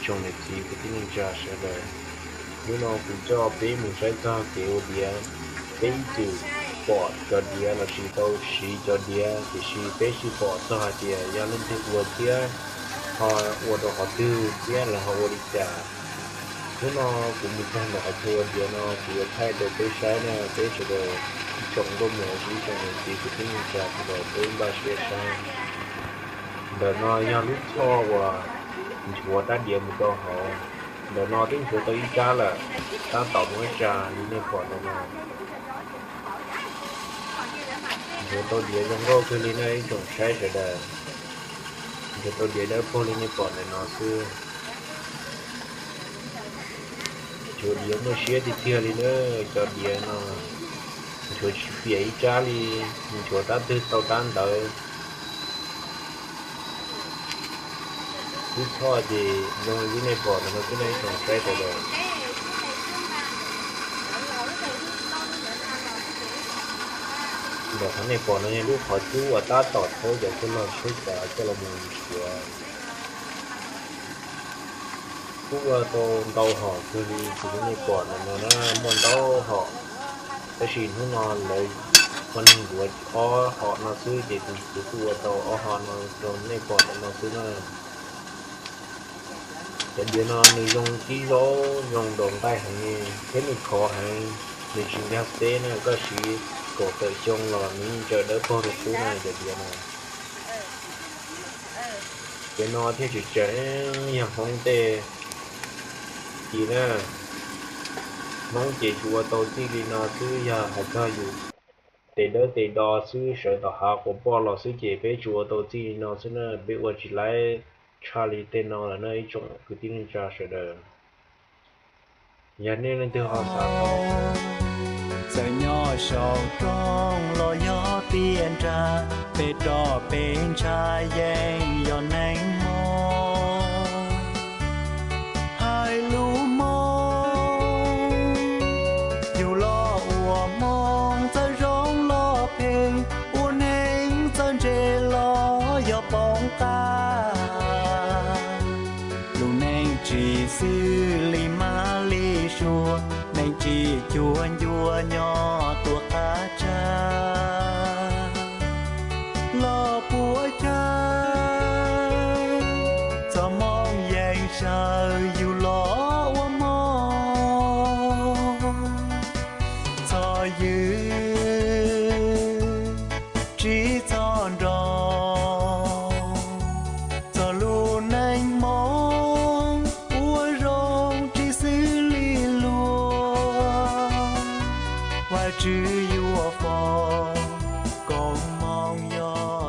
Tsoom niam txiv kwv tij neej tsa sawv daws, hnub no kuv coj peb mus saib txog kev ua diav. Peb ib txwm pom cov diav lossis tau siv cov diav, tiam sis peb tsis pom txog hais tias yog leej twg ua thiab ho ua rau qhov twg thiab lawv ho ua li cas. Hnub no kuv mus txog ntawm qhov chaw ua diav no, kuv yuav thaij rau peb saib na, peb sawv daws ib tsoom nkauj muam, ib tsoom niam txiv kwv tij neej tsa sawv daws, peb npaj siab saib. Ntawm no yog lub txhoj uas nchuav rab diav mus rau hauv. Ntawm no twb nchuav tau ib rab lawm, tab tom muaj ib rab li nej pom ntawm no. Nchuav tau diav zoo nkauj kawg li na ib tsoom saib sawv daws. Nchuav tau diav dawb paug li nej pom ntawm no xwb. Nchuav diav muaj siab tiag tiag li na, cov diav no nchuav tsis piam ib rab li, nchuav rab twg tau rab ntawd. Lub txhoj ces zoo li nej pom ntawm no xwb na ib tsoom saib sawv daws. Ntawm qhov nej pom no yog lub qhov cub uas tab tom thawb cov txhua log tsheb xav coj los mus nchuav. Kuj ua tau ntau hom kawg li, xws li nej pom ntawm no na, muaj ntau hom, tab sis hnub no lawv ua neeg yuav ob hom no xwb ces tus kuv kuj ua tau ob hom no rau nej pom ntawm no xwb na. Cov diav no nws zoo tib zaug zoo nraus nqaij heev li thiab nws khov heev, nws tsis nkag xeb na, koj siv kaum tawm xyoo los nws yeej tseem dawb paug li qub na cov diav no. Cov no thiaj tseem tseem yog Hmoob tej ci na. Hmoob ces tsuas ua tau txij li no xwb, yog hais txog yus tes dawb tes do xwb sawv tom hav quas poj los xwb ces peb tsuas ua tau txij li no xwb na, peb ua tsis laib tshaj li tej no lawm na ib tsoom kwv tij neej tsa sawv daws. Yog nej leej twg ho xav tau, txawm nyob saum roob los yog tiaj nrag, peb roj peb ntsha yeej yog neeg Hmoob. Hais lus Hmoob, yus los ua Hmoob txawj zoo los phem, ua neeg txawj ntse los yog poob qab. Lub neej tsim xwb li mab li suav, neeg tsis cuag ncua nyob tuaj qab tsag. Los puas cas txoj hmoo yeej saw yus los ua Hmoob. Txhob ywg tsis txhob nroo, txog lub neej Hmoob ua zoo tsis xws li luag. Vajtswv yuav foom koob hmoov yog